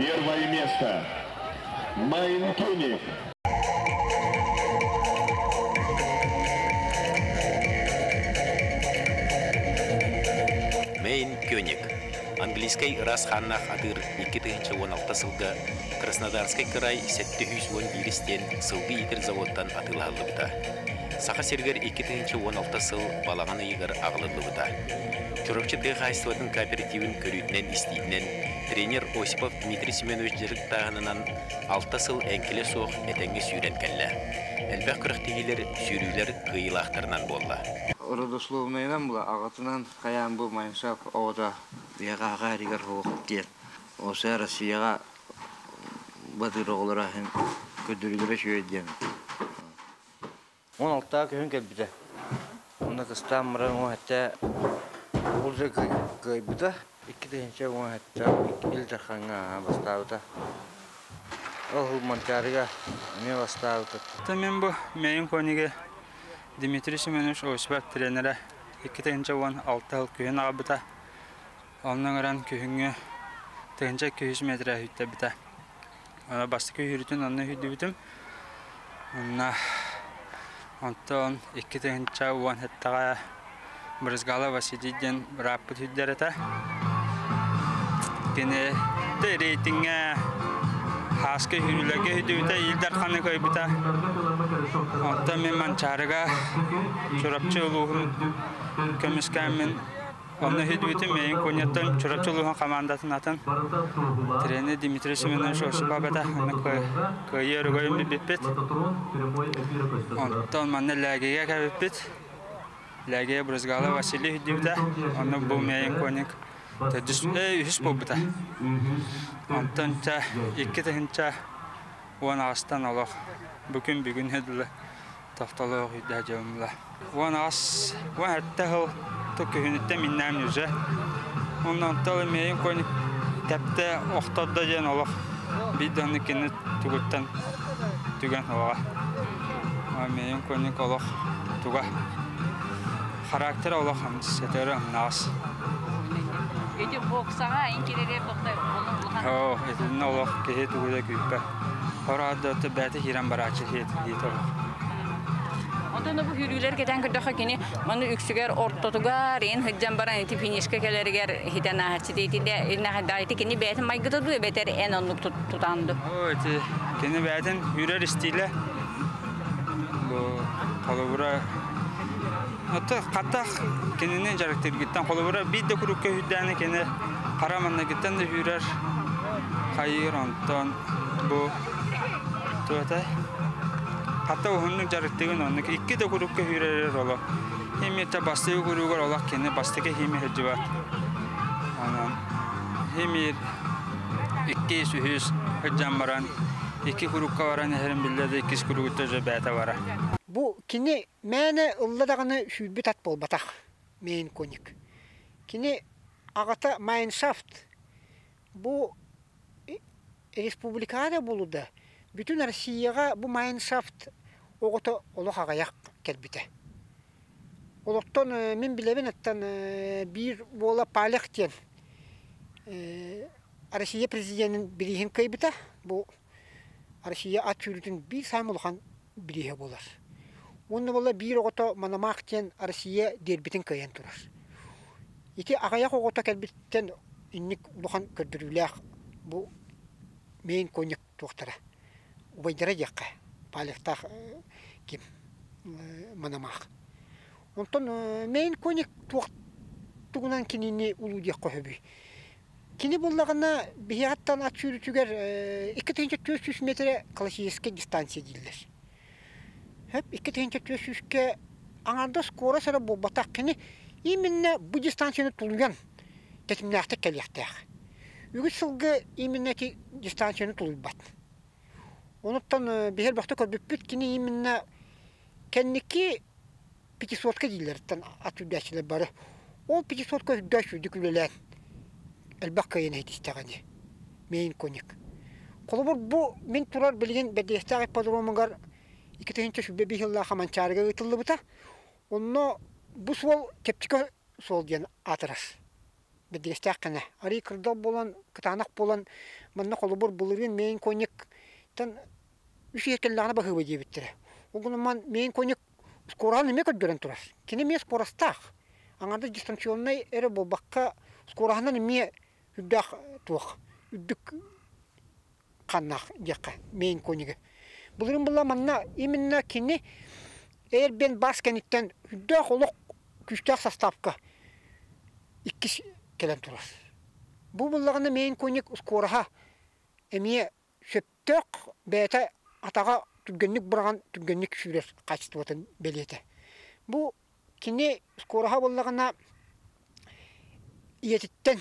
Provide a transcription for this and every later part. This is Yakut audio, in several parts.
Первое место. Майн Кёниг. Мейн Кёниг английскай ыраас хааннаах атыыр 2016 сылга Краснодарскай кыраай 711 диэн сылгы иитэр заводтан атыылаһыллыбыта. Саха сиригэр 2016 сыл балаҕан ыйыгар аҕалыллыбыта. Чурапчы тыа хаһаайыстыбатын кооперативын көрүүтүнэн-истиитинэн тренер Осипов Дмитрий Семенович дьарыктааһынынан алта сыл эҥкилэ суох этэҥҥэ сүүрэн кэллэ. Элбэх күрэхтэһиилэр, сүүрүүлэр кыайыылаахтарынан буолла. Родословнайынан була аҕатынан хайаан бу Майншап оҕото биһиэхэ аҕа эригэр суох диэн. Осе Россияҕа батыр оҕолоро көрдөрүүлэрэ үчүгэй диэн. 16 күһүн кэлбитэ. Онно кыстаан баран уон сэттэ уһулдьа кыайбыта. 2017 Ил Дархаҥҥа бастаабыта. Ол Манчаарыга эмиэ бастаабыта. Мин бу Мэйин Кониге Дмитрий Семенович Осипов тренерэ 2016 сыл күһүн аҕалбыта. Онно ыҥыран күһүҥҥү 1200 метрэ үттэбитэ. Бастакы үһүрүтүн онно үһүйдүбүтүм. Онно онтон 2017-ҕэ Брызгала Василий диэн бырааппыт үһүйдэр этэ. Кини рейтиҥҥэ Хааска үһүрүүлэргэ үһүйдүбүтэ, Ил Дарханы кыайбыта. Онтон мин Манчаарыга Чурапчы улууһун көмүскээммин Онно үһүдүбүтүм мейин куньяттан Чурапчы улууһун хамаандатын атын тренер Дмитрий Семенович Осипов этэ. Онно кыайыы өрөгөйүн билбиппит. Онтон манна Лээгигэ кэбиппит. Лээгигэ Брызгалов Василий үһүдүбүтэ. Онно бу мейин конник төрдүс үһүс буолбута. Онтон 2018-тан олох бүгүн бүгүн дылы тохтолоох үйдэ дьомла. 18, 17 сыл күһүнүттэн миннээн уже. Онон онтон мейин конь тэптэ охтордо диэн олох биир да кини тугуттан түгэн олоҕа. Мейин конник олох туга. Характер олох сэтэрэ ымнаас. Ити боксаҕа ин киререр тохтой Оо, итиннэ олох киһи тугу да күүппэ. Хораадда бэти киирэн барааччы диэтэ олох. Онтон бу хүрүүлэр кэтэн көрдөххө кини маны үксүгэр ортотугар ин сылдьан баран ити финишка кэлэригэр хитэн ааһаччы итинде ити кини бэйэтин майгыта дуу эбэтэр эн оннук тутаан дуу? Оо, ити кини бэйэтин үрэр истиилэ бу холобура Хаттах кинини дьарыктыыргыттан холобура биир да курукка үһүйдээни кини хара маннагыттан да үүрэр хайыыр онтон бу туотай хатта уһуннук дьарыктыгын оннук икки да курукка үүрэрэр олох химията бастакы куругар олох кини бастакы химия сылдьыбат онон химия иккис үһүс сылдьан баран икки курукка баран иһэрин биллэ да иккис куругутта уже бэйэтэ бара. Бу кини Мээнэ ылла даҕаны сүүрбүт ат буолбатах, Мейн Коник. Кини аҕата Майншафт бу республикаҕа да буолуо да, бүтүн Россияҕа бу Майншафт оҕото олох аҕыйах кэлбитэ. Олортон мин билэбин оттон биир уола Палех диэн Россия президенин бирииһин кыайбыта. Бу Россия ат сүүрүүтүн биир саамай улахан бирииһэ буолар. Уонна буолла биир оҕото Мономах диэн Россия дербитин кыайан турар. Ити аҕыйах оҕото кэлбиттэн инник улахан көрдөрүүлээх бу мейн конник туохтара убайдара диэххэ Палевтаах ким Мономах. Онтон мейн конник туох тугунан кинини улуу диэххэ сөбүй? Кини буллаҕына биһиэхэттэн ат сүүрүүтүгэр 2400 метрэ классическай дистанция дииллэр. Хөп 2400-кэ аҥаардас скорость эрэ буолбатах кини именно бу дистанцияны тулуйан тэтимнээхтик кэлиэхтээх. Үгүс сылга именно ити дистанцияны тулуйбат. Онуттан биһи элбэхтэ көрбүппүт кини именно кэнники пятисотка дииллэриттэн ат үрдээччилэр бары. Ол пятисотка үрдээч үрдүк үлэлээн элбэх кыайан иһитистэҕини. Мейн коник. Холобур, бу мин турар билигин Бэрдигэстээх ипподромугар 2025 сыллаах Манчаарыга ыытыллыбыта. Онно бу суол чэпчэки суол диэн аатырар. Бэрдигэстээх кэнэ. Арый кырдал буолан, кытаанах буолан, манна холобур былырыын Мейн Кониктан үс иһэр кэллэҕинэ баһыыба диэбиттэрэ. Ол гынан Мейн Коник скораһын эмиэ көрдөрөн турар. Кини эмиэ скоростаах. Аҥардас дистанционнай эрэ буолбакка, скораһынан эмиэ үрдээх туох, үрдүк ханнаах диэххэ, Мейн Конигы. Былырыын буолла манна именно кини Эрбен Бас кэнниттэн үрдээх олох күүстээх составка иккис кэлэн турар. Бу буллаҕына Мейн Коник скороһа эмиэ сөптөөх бэйэтэ атаҕа түргэнник быраҕан түргэнник сүүрэр качествотын бэлиэтэ. Бу кини скороһа буоллаҕына ийэтиттэн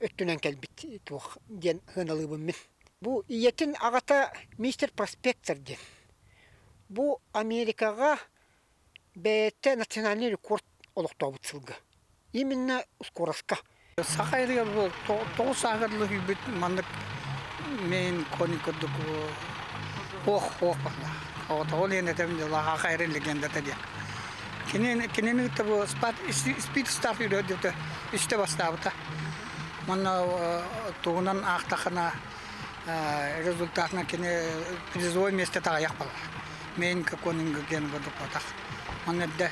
өттүнэн кэлбит туох диэн сыаналыыбын мин. Бу ийэтин аҕата мистер Проспектор диэн. Бу Америкаҕа бэйэтэ национальный рекорд олохтообут сылга. Именно скоростка. Саха эригэр бу 9 сааһыгар лыһыйбыт маннык мейн кони курдук ох ох ол иһин этем дьыла хаха эрин легендата диэн. Кинини кытта бу спид старт үрөдүтэ үстэ бастаабыта. Манна тугунан аахтахына результатынан кини призовой место таҕайах бала. Мейн конинг диэн курдук ботах. Манна эрдэ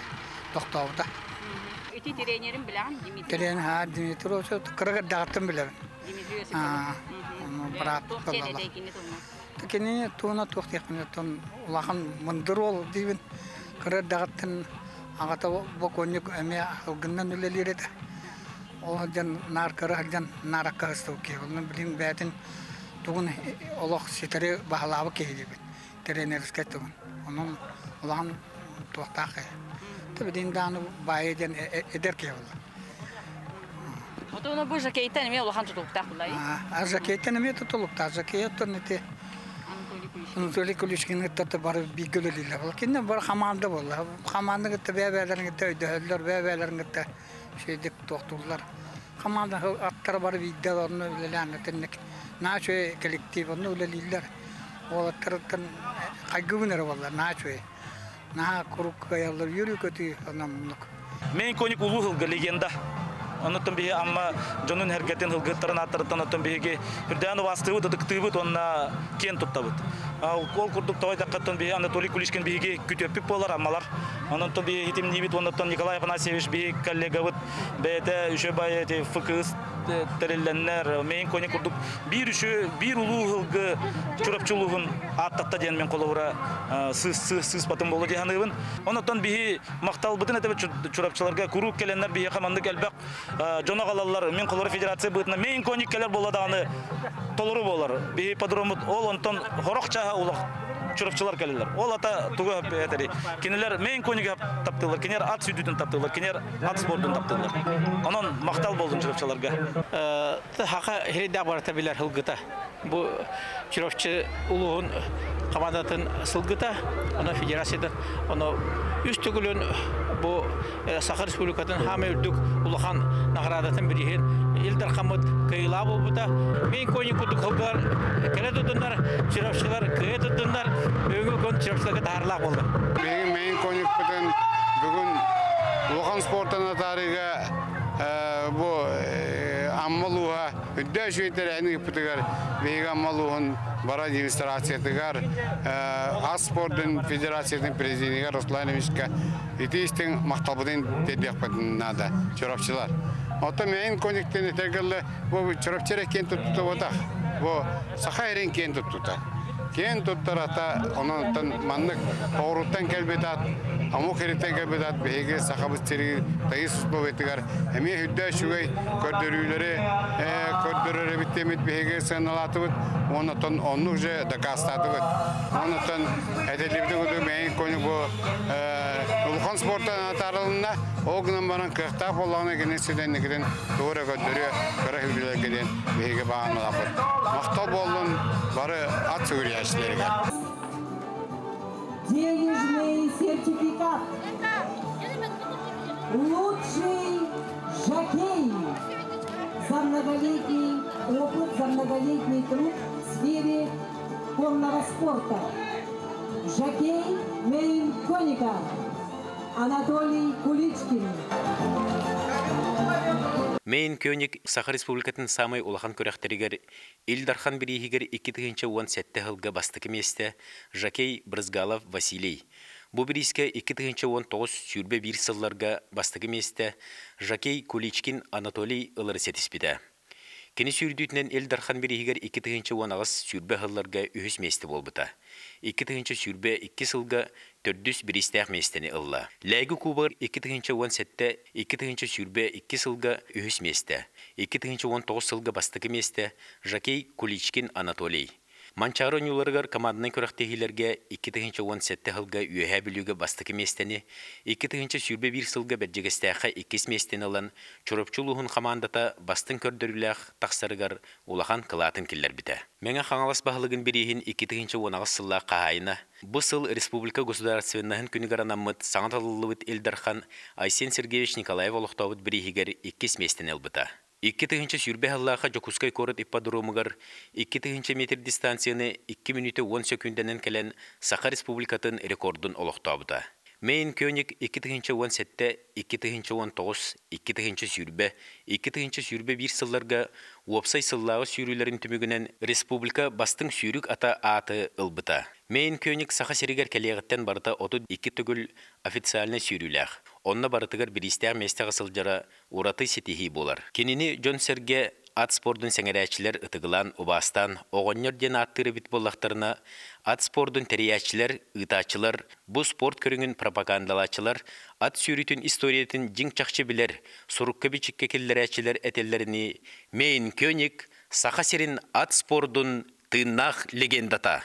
тохтообута. Ити тренерин билэҕин Дмитрий? Тренер ха Дмитрий кырагырдаҕыттан билэбин. Дмитрий Осипов. Брат. Туох диэн этэй кини туһунан? Кини туһуна туох диэхпин оттон улахан мындыр уол диибин. Кырырдаҕыттан аҕата бокуонньук эмиэ ылгыннан үлэлиир этэ. Ол сылдьан наар кыра сылдьан нааракка сыстыбыт киһи. Онон билин бэйэтин тугун олох ситэри баһылаабыт киһи диибин. Тренерскэй тугун. Онон улахан туохтаах киһи. Билин даҕаны баайы диэн эдэр киһи буолла. Отон бу жокейтан эмиэ улахан тутулуктаах булай. А жокейтан эмиэ тутулуктаах. Жокей оттон ити Анатолий Куличкин кытта бары бииргэ үлэлииллэр. Кинилэр бары хамаанда буолла. Хамаанда кытта бэйэ-бэйэлэрин кытта өйдөһөллөр, бэйэ-бэйэлэрин кытта шейдик туохтууллар. Хамаанда аттара бары биирдэ онно үлэлээн этинник. Наачуй коллектив онно үлэлииллэр. Уолаттарыттан хайгыбын эрэ буолла, наачуй. Наһаа курук кыайаллар, үөрүү көтүү онон Мейн Коник улуу сылгы легенда. Оннуттан биһи Амма дьонун эргэтин ылгыттарын аттарыттан оттон биһиги үрдээн убаастыыбыт, ытыктыыбыт уонна киэн туттабыт. Ол курдук тоҕой таққаттан биһи Анатолий Куличкин биһиги күтүөппүт буолар аммалар. Онон биһи хитимниибит оннуттан Николай Афанасьевич биһи коллегабыт бэйэтэ үчү бай ФКС тэриллэннэр Мейн Коник курдук биир үчү биир улуу сылгы Чурапчы улууһун ааттатта диэн мен холобура сыыс сыыс сыыспатын болу диһаныыбын. Оннуттан биһи макталбытын этебит Чурапчыларга куруук келеннер биһиэхэ маннык элбэх дьоно галаллар мен холобура федерация быытына Мейн Коник келер буола даҕаны толору болар. Биһи ипподроммут ол онтон хорох чаһа улах Чурапчылар келелер. Ол ата тугу этери. Кинилер Мейн Кониги таптыылар, кинилер ат сүүрдүүтүн таптыылар, кинилер ат спордун таптыылар. Онон мактал болдун Чурапчыларга. Хака хиридә барата билер сылгыта. Бу Чурапчы улууһун командатын сылгыта, оны федерациядан, оны үс төгүлүн бу Саха Республикатын хама үрдүк улахан наградатын бирихин Илдар Хамыт кыйла болбута. Мейн Коник курдук сылгылар келе тутуннар, Чурапчылар кые тутуннар, бүгүнкү күн Чурапчыларга тахарлаах болду. Биһиги Мейн Коникпытын бүгүн улахан спортан атаарыга бу Амма улууһа үддэ үчүгэй ыппытыгар биһиги Амма улууһун бара администрациятыгар ат спордун федерациятын президентигэр Руслан Ильичка ити истиҥ махталбытын тиэрдиэхпитин наада Чурапчылар. Оттон Мейн Кониктен этергелле бу Чурапчы киэн туттута ботах. Бу Саха эрин киэн туттута. Киэн туттарата онон маннык оруттан келбетат, омук эриттен келбетат биһиги Сахабыт сири тайыс условиятыгар эмиэ хүддэ үчүгэй көрдөрүүлэри көрдөрөр эбиттемит биһиги сыаналаатыбыт, оннотон онну уже дакаастаатыбыт. Оннотон этелибити куду Мейн Коник бу улахан спорттан атаарылынна, ол гынан баран кыахтаах боллоҕуна кини сиденникитин туора көрдөрүө кыра хүлэлэргеден биһиги бааналаапыт. Махтал боллун бары ат сүгүрүйээччилэригэр. Денежный сертификат. Лучший жокей за многолетний опыт, за многолетний труд в сфере конного спорта. Жокей Мейн Коника. Анатолий Куличкин. Мейн Кёник Саха Республикатын самай улахан күрэхтэригэр Ил Дархан бирииһигэр 2017 сылга бастакы миэстэ Жакей Брызгалов Василий. Бу бириискэ 2019 сүүрбэ биир сылларга бастакы миэстэ Жакей Куличкин Анатолий ылары ситиспитэ. Кини сүүрдүүтүнэн Ил Дархан бирииһигэр 2018 сүүрбэ сылларга үһүс миэстэ буолбута. 2022 сылга төрдүс бириистээх миэстэни ылла. Лээги кубогар 2017 2022 сылга үһүс миэстэ. 2019 сылга бастакы миэстэ Жакей Куличкин Анатолий. Манчаары оонньууларыгар команднай күрэхтэһиилэргэ 2017 сылга Үөһээ Бүлүүгэ бастакы миэстэни, 2021 сылга Бэрдьигэстээххэ иккис миэстэни ылан, Чурапчы улууһун хамаандата бастыҥ көрдөрүүлээх тахсарыгар улахан кылаатын киллэрбитэ. Мэҥэ Хаҥалас баһылыгын бирииһин 2018 сыллаах хаһаайына, бу сыл республика государственноһын күнүгэр анаммыт саҥа талыллыбыт Ил Дархан Айсен Сергеевич Николаев олохтообут бирииһигэр иккис миэстэни ылбыта. 2020 сыллаахха Дьокуускай куорат ипподромугар 2000 метр дистанцияны 2 мүнүүтэ 10 сөкүүндэнэн кэлэн Саха Республикатын рекордун олохтообута. Мейн Кёник 2017, 2019, 2020, 2021 сылларга уопсай сыллааҕы сүүрүүлэрин түмүгүнэн республика бастыҥ сүүрүк ата ааты ылбыта. Мейн Кёник Саха сиригэр кэлиэҕиттэн барыта 32 төгүл официальнай сүүрүүлээх. Онно барытыгар бириистээх миэстэҕэ сылдьара ураты ситиһии буолар. Кинини дьон-сэргэ ат спордун сэҥээрээччилэр ытыгылаан, убаастаан, оҕонньор диэн ааттыыр эбит буоллахтарына, ат спордун тэрийээччилэр, ыытааччылар, бу спорт көрүҥүн пропагандалааччылар, ат сүүрүүтүн историятын дьиҥ-чахчы билэр, сурукка-бичиккэ киллэрээччилэр этэллэринии, Мейн Кёник Саха сирин ат спордун тыыннаах легендата.